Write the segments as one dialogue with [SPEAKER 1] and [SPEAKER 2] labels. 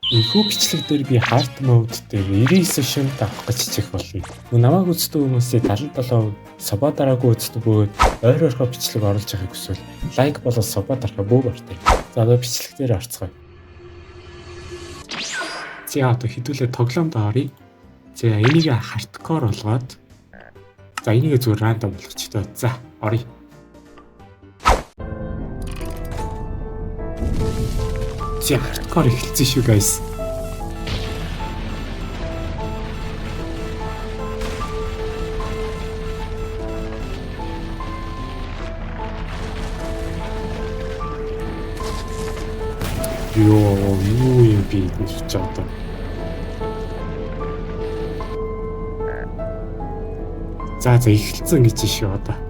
[SPEAKER 1] Энэхүү бичлэг дээр би hard mode дээр 99 шөнөд авах гэж хичээх болно. Мөн намайг үздэг хүмүүсийн 77% sub аа дараагүй үздэг бөгөөд ойр ойрхоо бичлэг оруулж байгааг хүсвэл like болон sub аа дарахаа бүү мартаарай. За, одоо бичлэг дээр орцгоё. За, одоо хэдүүлээ тоглоомд оръё. За, энийг hardcore болгоод, за, энийг зүгээр random болгочих тоо. За, оръё. За, hardcore эхэлсэн шүү, guys. Йоо, юу юм би гэж одоо. За, эхэлсэн гэж шүү одоо.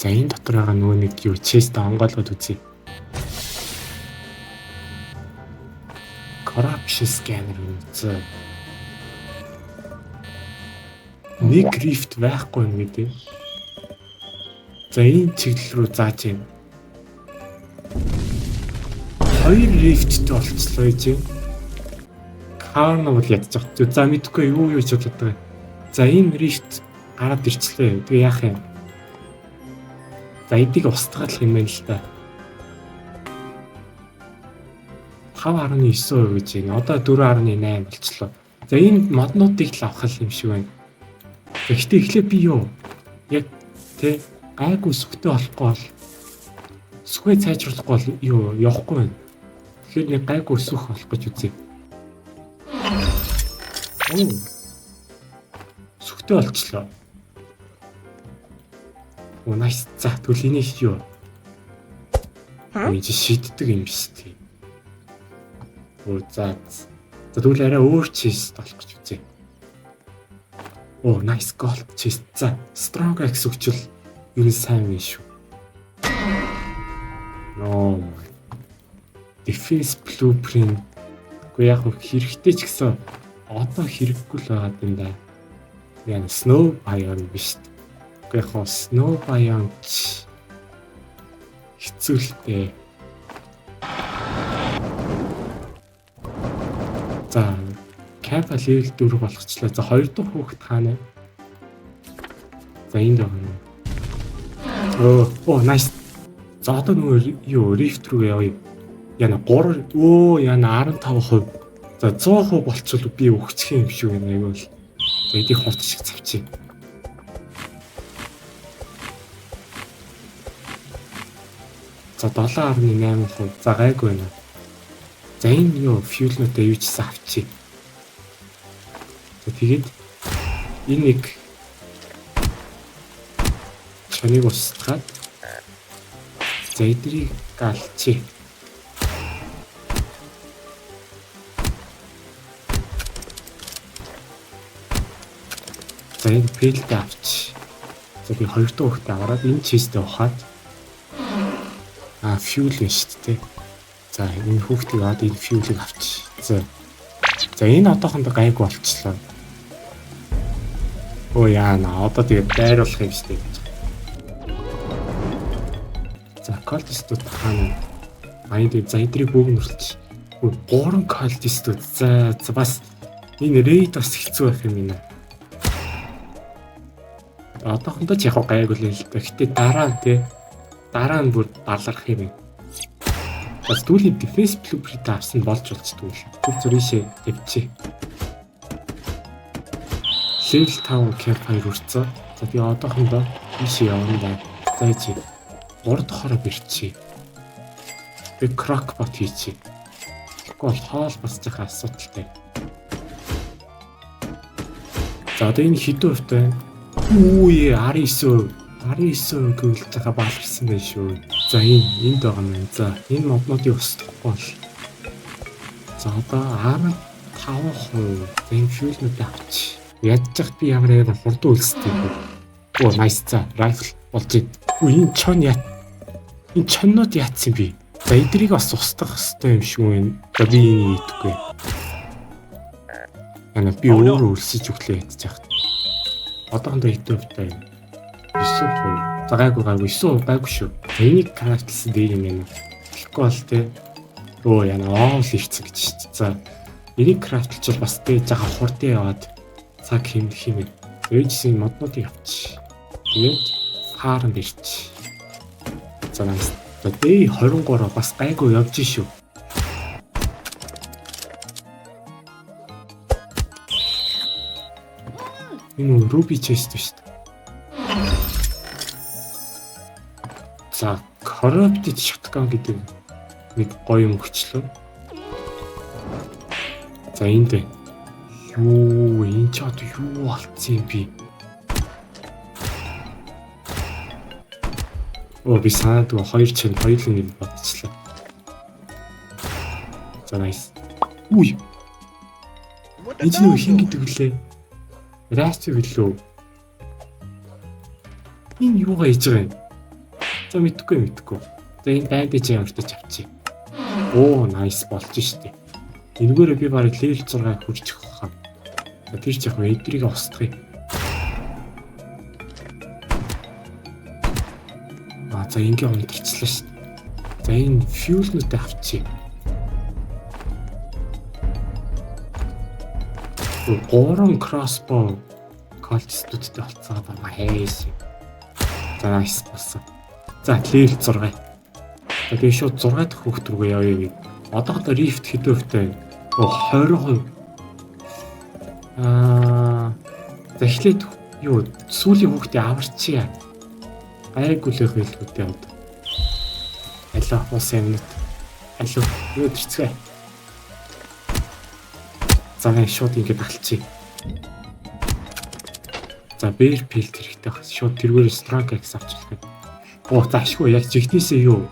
[SPEAKER 1] За, энэ дотор байгаа нөгөө нэг юу chest онгойлгоод үзье. Corruption scanner үзье. Нэг rift байхгүй юм гэдэг. За, энэ чиглэл рүү зааж юм. Хоёр rift-тэй болчихлоо гэж юм. Carnival ядчих. За, мэдхгүй юу юу ч болоод байгаа. За, энэ rift гараад ирчлээ. Тэгээ яах юм? За, эдийг устгаалах юм байна л да. 5.9% гэж байна. Одоо 4.8 болчлоо. За, энэ моднуудыг л авах юм шиг байна. Гэхдээ эхлээ би юу? Яг тэ гайгүй сүхтэй болохгүй бол, сүхээ цайжруулахгүй бол юу явахгүй байна. Тэгэхээр нэг гайгүй сүх болох гэж үзье. Оо. Сүхтэй болчлоо. Оо, nice. За, тэгвэл энийг юу? Энэ чи шиддэг юм биш үү? Оо, за. За, тэгвэл арай өөр chest болох гэж үзье. Оо, nice, gold chest. За, strong axe өгчөл ер нь сайн юм шүү. No. Defense blueprint. Гэхдээ яг хэрэгтэй ч гэсэн одоо хэрэггүй л байгаа юм да. Яа, snow biome биш. Гэхдээ яг хоо snow biome ч хэцүү л дээ. За, camp level 4 болгочлаа. За, хоёр дахь хүүхэд хаана? За, энд байгаа юм. Оо, nice. За, одоо нөгөө юу rift рүү явъя. Яна 3, өө, яна 15%. За, 100% болчихвол би өгчих юм шиг байна аюул. За, эдийг хурд шиг цавчих. За, 7.8%. За, гайгүй байна. За, энэ юу fuel нуудаа юу ч гэсэн авчи. За, тэгээд энэ нэг чоныг устгаад, за, эдрийг галчи. За, энэ pelt ээ авч. За, би хоёр дахь хүүхдээ аваад энэ chest ээ ухаад, fuel байна шүү дээ. За, энэ хүүхдийг аваад энэ fuel ийг авч. За. За, энэ одоохондоо гайгүй болчихлоо. Оо, яана, одоо тэгээд дайруулах юм шүү дээ гэж. За, cultist ууд хаана? Аа, энэ за эдрийг бүгд нүрэлч. Гурван cultist ууд. За, бас энэ raid бас хэцүү байх юм байна. Одоохондоо ч яг гайгүй л л дээ. Гэтэ дараа нь те дараа нь бүр баларх юм. Бас түүлийн defense blueprint авсан болж болчдөг л. Түр зүрийшээ тавьчих. Level 5 campfire үрцээ. За, би одоохондоо ийшээ явна да. За, чи 3 дахьороо бэрчээ. Би crock pot хийчихье. Тэгэхгүй бол хоол бас жоохон асуудалтай. За, одоо энэ хэдэн хувьтай байна? Үу, 19%. 19% гэвэл жаха баларсан байх шүү. За, энэ энд байгаа юм. За, энэ моднуудыг устгахгүй бол. За, одоо 15%. За, энэ fuel нуудыг авч. Ядчих би ямар ямар хурдан үлсдэг юм. Оо, nice, за, rifle болж байна. Үу, энэ чон яа. Энэ чоннууд яатсан би. За, эдрийг бас устгах хэрэгтэй юм шиг байна. За, би энийг идэхгүй. Ана би өөрөө өлсөж өглөө ядчих. Одоохондоо хэдэн хувьтай юм? 9%. За гайгүй гайгүй 9% гайгүй шүү. За энийг craft лсан дээр юм байна. Тэгэхгүй бол те өө яна оол ирсэн гэж шүү. За энийг craft лчвал бас те жаахан хурдан яваад цаг хэмнэх юм. Ээжсийн моднуудыг авчи. Тэгээд farm ирч. За nice. За day 23 бас гайгүй явж шүү. Энэ Ruby chest биш үү? За corrupted shotgun гэдэг нэг гоё юм өгчлөө. За энд байна. Юу энэ ч одоо юу болцсон юм бэ? Оо би санаадгүй хоёр чин хоёулын нэг бодчихлоо. За nice. Үгүй. Энэ чинь хин гэдэг вүлээ? Раст билүү? Энэ юугаа хийж байгаа юм? За мэдхгүй мэдхгүй. За энэ bandage ямар ч авчи. Оо nice болж штэ. Энэгээрээ би барыг level 6 хүрчих хаа. За тэр ч яг эдрийг устгая. А за ингээ унтарчлаа штэ. За энэ fuel-нүүдээ авчи. Гурван crossbow cultist үүдтэй болцоо байгаа хайш. За nice болсон. За level 6. За тэгээ шууд 6 дахь хүүхд рүүгээ явъя гэв. Одоохондоо rift хэдэн хувьтай вэ? Оо 20%. Аа за эхлээд юу сүүлийн хүүхдээ аварчия. Гайгүй л байх байлгүй дээ одоо. Алло уус юмнууд. Алло юу төрцгөө. За нэг шууд ингэж алчий. За bear pelt хэрэгтэй байх. Шууд тэргээр strong axe авчихлаа. Оо за ашгүй яг жигнэсээ юу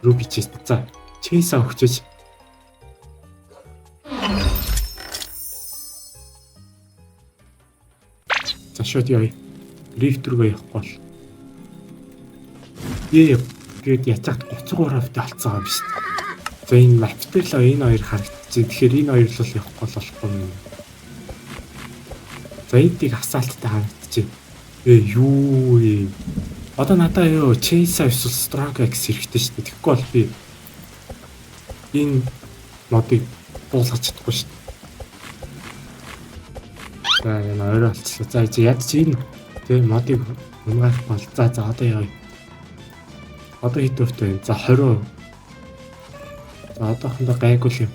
[SPEAKER 1] Ruby chest. За chainsaw өгчөөч. За шууд явъя. Rift рүүгээ явахгүй бол. Ээ гээд ячаад 33% алдсан юм шүү дээ. За энэ map дээр л энэ хоёр харагдчих. Тэгэхээр энэ хоёр л явахгүй бол болохгүй юм. За эдийг асаалттай харагдчих. Ээ юу вэ? Одоо надаа юу chainsaw эсвэл strong axe хэрэгтэй шүү дээ. Тэгэхгүй бол би энэ модыг буулгах чадахгүй шүү дээ. За энэ ойроо болчихлоо. За яд чи энэ тэ модыг унгаах бол за за одоо явъя. Одоо хэд өвтэй вэ? За 20. За одоохондоо гайгүй л юм.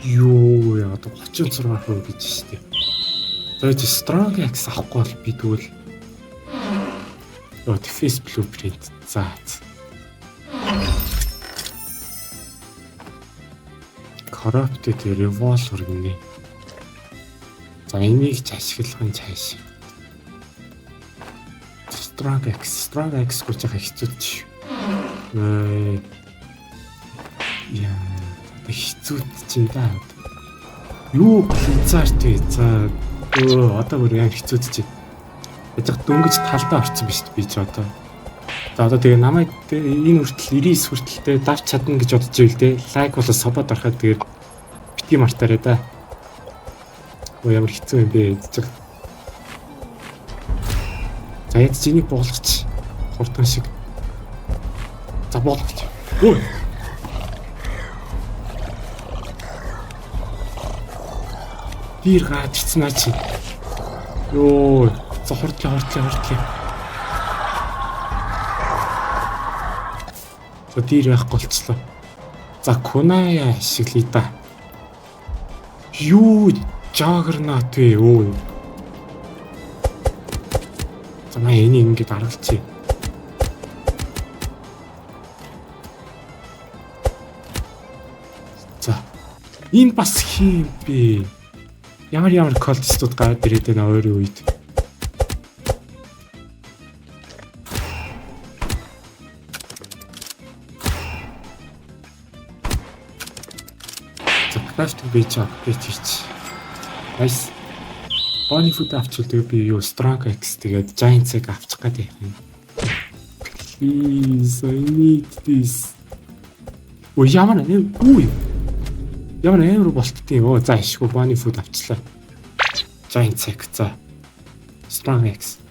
[SPEAKER 1] Юу яа одоо 36% гэж шүү дээ. За чи strong axe авахгүй бол би тэгвэл Оо defense blueprint. За. Corrupted revolver гинэ. За энийг ч ашиглах нь цааш. Strong Axe, Strong Axe гэж яхаа хэцүү ч. Яа, хэцүү чинь да. Юу Blizzard вэ? За өө одоо бүр ямар хэцүү чинь. Яаж дөнгөж талдаа орсон биш би ч одоо. За одоо тэгээ намайг энэ хүртэл 99 хүртэл те давч чадна гэж бодож ивэл те like болоо sub оод ороход тэгээд битгий мартаарай да. Өө ямар хэцүү юм бэ гэж. За яд чи энийг буулгач. Хурдан шиг. За буулгач. Өө. Дийр гарч ирсэн наа чи. Йоо, за хурдлаа хурдлаа хурдлаа. За дийр байхгүй болчлоо. За kunai я ашиглая да. Юу Juggernaut вэ? Өө. За маа энийг ингэж аргалчих. За. Энэ бас хин юм бэ? Ямар ямар cultist ууд гараад ирээд байна ойрын үед. За crafting bench upgrade хийч. Nice. Bunny foot авчвал тэгээ би юу strong axe тэгээд giant sack авчих гэдэг юм. Please, I need this. Өө ямар нэ үгүй. Ямар амар болтдیں۔ Өө за ишгүй bunny foot авчлаа. Giant sack за. Strong X.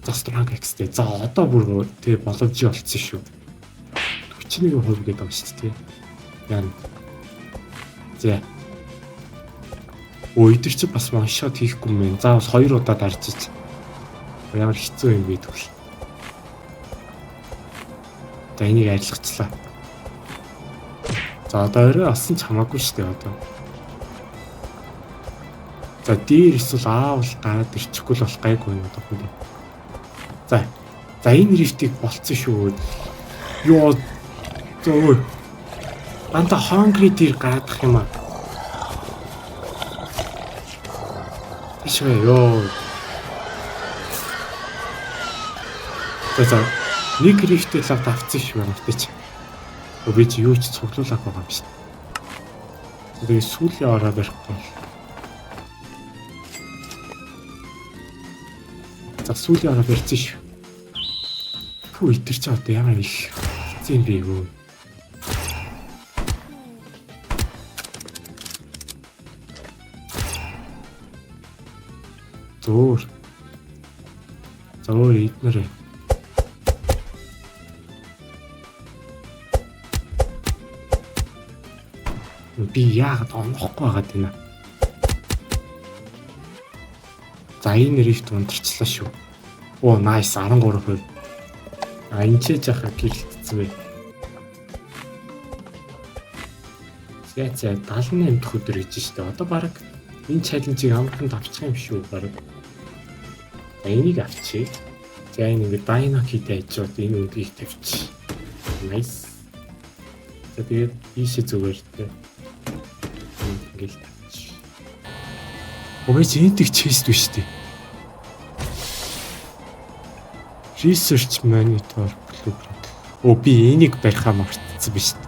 [SPEAKER 1] За Strong X дээ. За одоо бүр тэгээ боломжтой болцсон шүү. 41% гэдэг юм шүү дээ. Яа. За. Өө эдгээр чи бас one shot хийхгүй юм байна. Заавал 2 удаа даржиж. Ямар хэцүү юм бэ тэгвэл. За энийг арилгачлаа. За одоо орой олсон ч хамаагүй шүү дээ одоо. За дээр эсвэл аавал гараад ирчихгүй л болох гайгүй юм одоо хүн. За. За энэ rift ийг болцсон шүү. Йоо. За ой. Дандаа hungry дээр гараадах юм аа. Тийш ёо. За за нэг rift ийг лав авцсан шүү ямартай ч. Би чи юу ч цуглуулах байгаа юм шүү. Тэгээ сүүлийн ороо барихгүй бол. За сүүлийн ороо барьсан шүү. Пүү итэр чи одоо ямар их хэцүү юм бэ гөө. Зөөр. Зөөр эднэр. Би яагаад онохгүй байгаад байна? За энэ rift унтарчлаа шүү. Оо nice 13%. А энэ ч яхаа гэрэлтсэн бай. За за 78 дахь өдөр гэж штэ. Одоо баг энэ challenge ийг амархан авчих юм шүү баг. За энийг авчий. За энэ ингээ Dino Kit ажууд энэ өндгийг тавьчих. Nice. За тэгээд ийшээ зүгээр те. Ингээл тавьчих. Өө чи энэ тийг chest биш үү? Research monitor blueprint. Оо би энийг барихаа мартсан биш үү?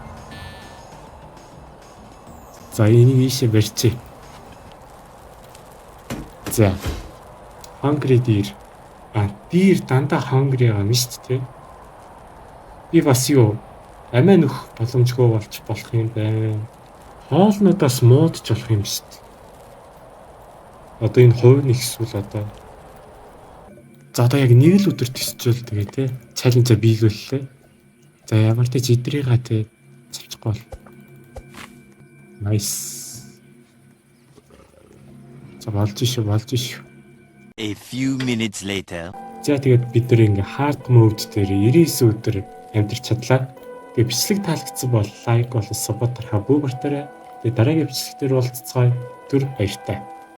[SPEAKER 1] За энийг ийшээ барьчих. За. Hungry deer. А deer дандаа hungry байгаа юм шүү дээ. Би бас юу амиа нөх боломжгүй болж болох юм байна. Хоолнуудаас муудч болох юм шүү дээ. Одоо энэ хувь нэгсвэл одоо. За одоо яг нэг л өдөр төсчөөл тэгээ те challenge аа биелүүллээ. За ямар ч идрийга те цавчихгүй бол. Nice. За болж шүү болж шүү.
[SPEAKER 2] A few minutes later.
[SPEAKER 1] За тэгээд бид нэр ингээ hard mode дээр 99 өдөр амьдарч чадлаа. Тэгээ бичлэг таалагдсан бол like болон sub дарахаа бүү мартаарай. Тэгээ дараагийн бичлэг дээр уулзцгаая. Түр баяртай.